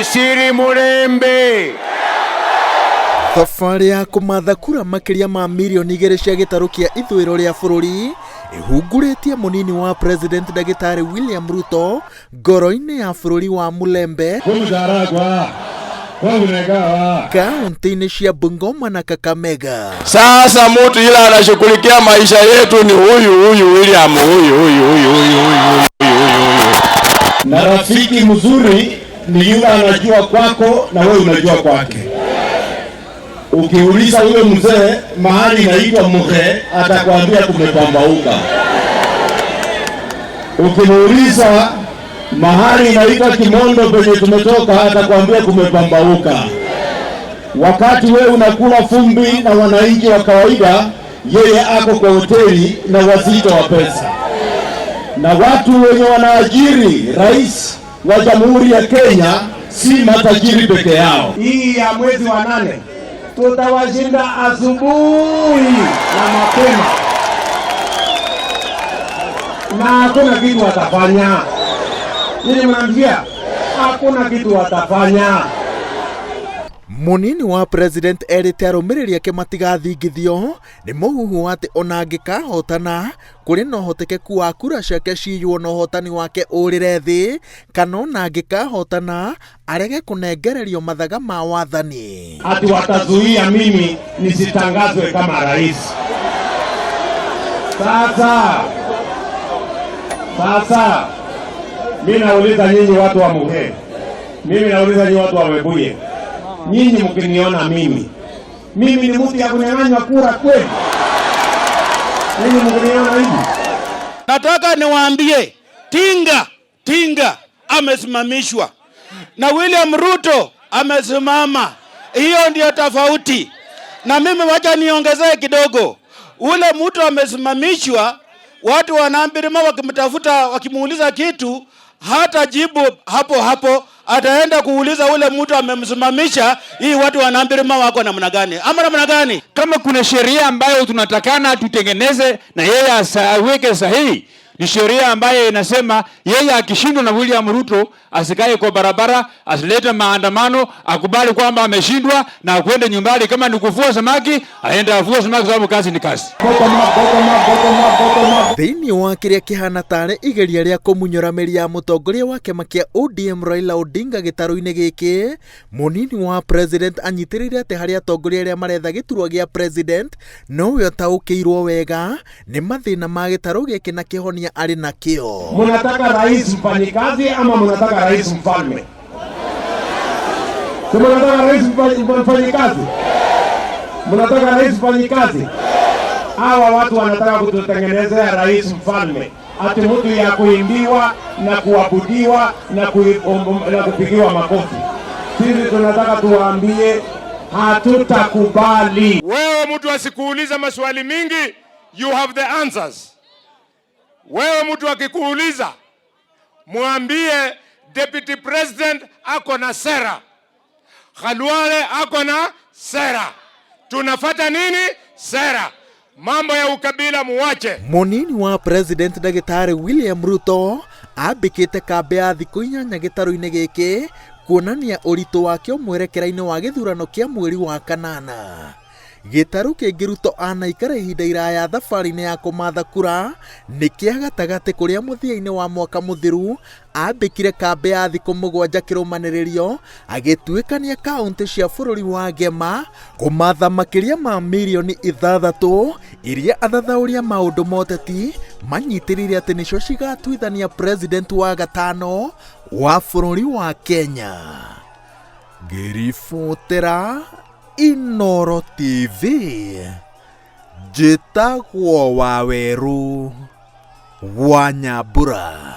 Mushiri Mulembe. Thabarĩ ya kũmatha kura makĩria ma mirioni igĩrĩ cia gĩtarũ kĩa ithũĩro rĩa bũrũri ĩhungurĩtie mũnini wa President Ndagĩtarĩ William Ruto ngoro-inĩ ya bũrũri wa Mulembe kaunti-inĩ cia Bungoma na Kakamega. Sasa mtu ila anashughulikia maisha yetu ni huyu huyu William huyu huyu huyu huyu huyu huyu huyu. Na rafiki mzuri ni yule anajua kwako na wewe unajua kwake. Ukiuliza yule mzee mahali inaitwa Muhe, atakwambia kumepambauka. Ukimuuliza mahali inaitwa Kimondo penye tumetoka, atakwambia kumepambauka. Wakati wewe unakula fumbi na wananchi wa kawaida, yeye ako kwa hoteli na wazito wa pesa na watu wenye wanaajiri rais wa Jamhuri ya Kenya si matajiri peke yao. Hii ya mwezi wa nane tutawashinda asubuhi na mapema, na hakuna kitu watafanya. Nini mnamjia? Hakuna kitu watafanya. Mũnini wa President erĩte arũmĩrĩri ake matigathingithio nĩ mũhuhu atĩ ona angĩkahotana kũrĩ na ũhotekeku wa kura ciake ciywo na ũhotani wake ũrĩre thĩ kana ona angĩkahotana arege kũnengererio mathaga ma wathani. Ati watazuia mimi nisitangazwe kama rais. Sasa sasa mi nauliza nyinyi watu wa Muhe, mimi nauliza nyinyi watu wa Webuye, nyinyi mkiniona mimi, mimi ni mtu ya kunyang'anywa kura kweli? Nyinyi mkiniona hivi? Nataka niwaambie Tinga Tinga amesimamishwa na William Ruto amesimama. Hiyo ndio tofauti. Na mimi wacha niongezee kidogo, ule mtu amesimamishwa, watu wanaambirima wakimtafuta, wakimuuliza kitu hata jibu hapo hapo, ataenda kuuliza ule mtu amemsimamisha, hii watu wanaambirima wako namna gani ama namna gani? Kama kuna sheria ambayo tunatakana tutengeneze na yeye aweke sahihi, ni sheria ambayo inasema yeye akishindwa na William Ruto asikae kwa barabara, asilete maandamano, akubali kwamba ameshindwa na akwende nyumbani. Kama ni kuvua samaki, aende avue samaki, sababu kazi ni kazi. Thĩinĩ wa kĩrĩa kĩhana tarĩ igeria rĩa kũmunyũra mĩri ya mũtongoria wa kĩama kĩa ODM Raila Odinga gĩtarũ-inĩ gĩkĩ, mũnini wa president anyitĩrĩire atĩ harĩ atongoria arĩa maretha gĩturwa gĩa president nowe ũtaũkĩirwo wega nĩ mathĩna ma gĩtarũ gĩkĩ na kĩhonia arĩ nakĩo. Mnataka rais mfanyikazi ama mnataka rais mfalme? Si mnataka rais mfanyikazi? Mnataka rais mfanyikazi? Hawa watu wanataka kututengenezea rais mfalme, ati mtu ya kuimbiwa na kuabudiwa na, na kupigiwa makofi. Sisi tunataka tuwaambie hatutakubali. Wewe mtu asikuuliza maswali mingi, you have the answers. Wewe mtu akikuuliza, mwambie deputy president ako na sera, Khalwale ako na sera. Tunafata nini? Sera. Mambo ya ukabila muwache. Mũnini wa president ndagĩtarĩ William Ruto ambĩkĩte kambĩ ya thikũ inyanya gĩtarũ-inĩ gĩkĩ kuonania ũritũ wakĩo mwerekera-inĩ wa gĩthurano kĩa mweri wa kanana. Gĩtarũ kĩngĩ Ruto anaikara ihinda iraya thabarĩ-inĩ ya kũmatha kura nĩ kĩa gatagatĩ kũrĩa mũthia-inĩ wa mwaka mũthiru ambĩkire kambĩ ya thikũ mũgwanja kĩrũmanĩrĩrio agĩtuĩkania kaũntĩ cia bũrũri wa Gema kũmatha makĩria ma mirioni ithathatũ iria athathaũria maũndũ ma ũteti manyitĩrĩire atĩ nĩcio cigatuithania president wa gatano wa bũrũri wa Kenya. Ngĩribotera Inoro TV njĩtagwo Wawerũ wa Nyambura.